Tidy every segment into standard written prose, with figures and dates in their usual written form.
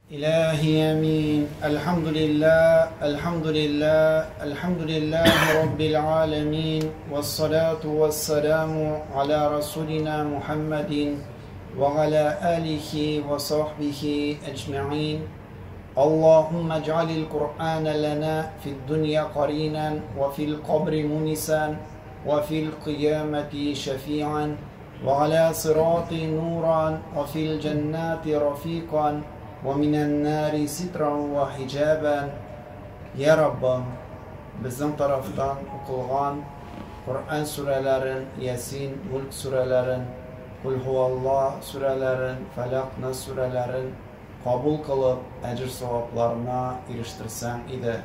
Илаһи амин. Әлхәмдүлилләһ, әлхәмдүлилләһ, әлхәмдүлилләһи раббил галәмин. Вассалату вассаламу аля расулина Мухаммадин ва аля алихи ва сахбихи әҗмәгыйн. Аллаһумма иҗ'алил Куръана лана фид дөнья каринан ва фил кабри мунисан ва фил кыямати шәфиан ва аля сирати нуран ва фил җәннати рафикан ва минән нари ситран ва хиҗабан. Я Раббым, безнең тарафтан укылган Коръән сүрәләрен, Ясин, Мүлк сүрәләрен, Кул һуалла сүрәләрен, Фәләк, Нас сүрәләрен кабул кылып, әҗер-савапларына ирештерсәң иде.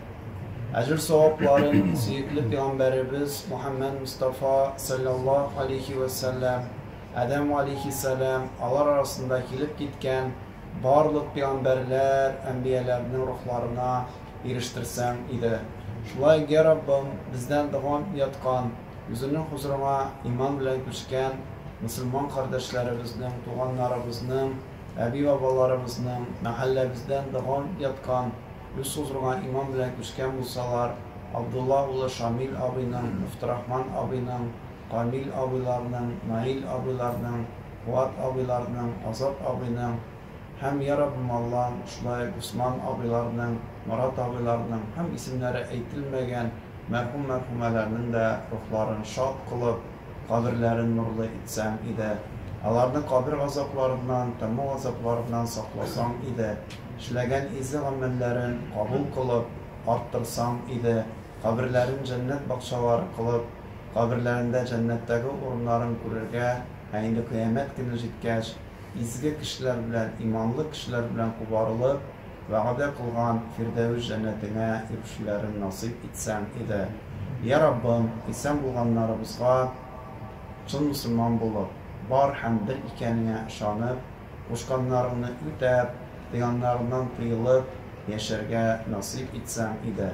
Әҗер-савапларын сөекле пәйгамбәребез Мухәммәд Мостафа салләллаһу алейһи вә сәлләм, Адәм алейһиссәлам, алар арасында килеп киткән барлык пәйгамбәрләр, әнбияләрнең рухларына ирештерсәң иде. Шулай, йа Раббым, бездән догам яткан, үзеңнең хозурыңа иман белән күчкән мөселман кардәшләребезнең, туганнарыбызның, әби-бабаларыбызның, мәхәлләбездән догам яткан, үз хозурыңа иман белән күчкән булсалар, Абдулла улы Шамил абыйның, Мөфтерахман абыйның, Камил абыйларның, Наил абыйларның, Фуат абыйларның, Азат абыйның һәм, йа Раббым Аллам, шулай Госман абыйларның, Марат абыйларның һәм исемнәре әйтелмәгән мәрхүм-мәрхүмәләрнең дә рухларын шат кылып, каберләрен нурлы итсәң иде. Аларны кабер газапларыннан, тәмуг газапларыннан сакласаң иде. Эшләгән изге гамәлләрен кабул кылып, арттырсаң иде. Каберләрен җәннәт бакчалары кылып, каберләрендә җәннәттәге урыннарын күрергә, ә инде кыямәт көне җиткәч, изге кешеләр белән, иманлы кешеләр белән кубарылып, вәгъдә кылган Фирдәвес җәннәтеңә ирешүләрен насыйп итсәң иде. Йа Раббым, исән булганнарыбызга чын мөселман булып, бар һәм бер икәнеңә ышанып, кушканнарыңны үтәп, тыйганнарыңнан тыелып яшәргә насыйп итсәң иде.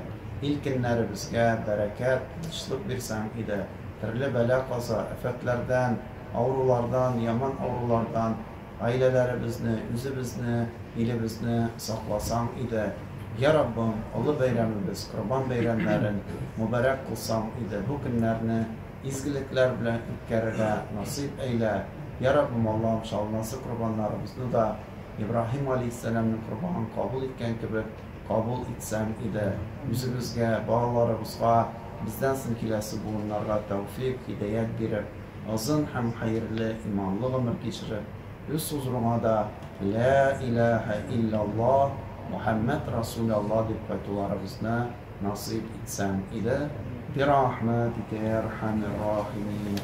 Ил-көннәребезгә бәрәкәт, тынычлык бирсәң иде. Төрле бәла-каза, афәтләрдән, авырулардан, яман авырулардан гаиләләребезне, үзебезне, илебезне сакласаң иде. Йа Раббым, олы бәйрәмебез, Корбан бәйрәмнәрен мөбарәк кылсаң иде, бу көннәрне изгелекләр белән үткәрергә насыйп әйлә. Йа Раббым Аллам, чалынасы корбаннарыбызны да Ибраһим алейһиссәламнең корбанын кабул иткән кебек кабул итсәң иде. Үзебезгә, балаларыбызга, бездән соң киләсе буыннарга тәүфыйк, һидаять биреп, озын һәм хәерле иманлы гомер кичереп, үз хозурыңа да Лә иләһә илляллаһ, Мухәммәд Расүләллаһ дип кайтуларыбызны насыйп итсәң иде. Бирахмәтикә йә әрхәмер рахимин.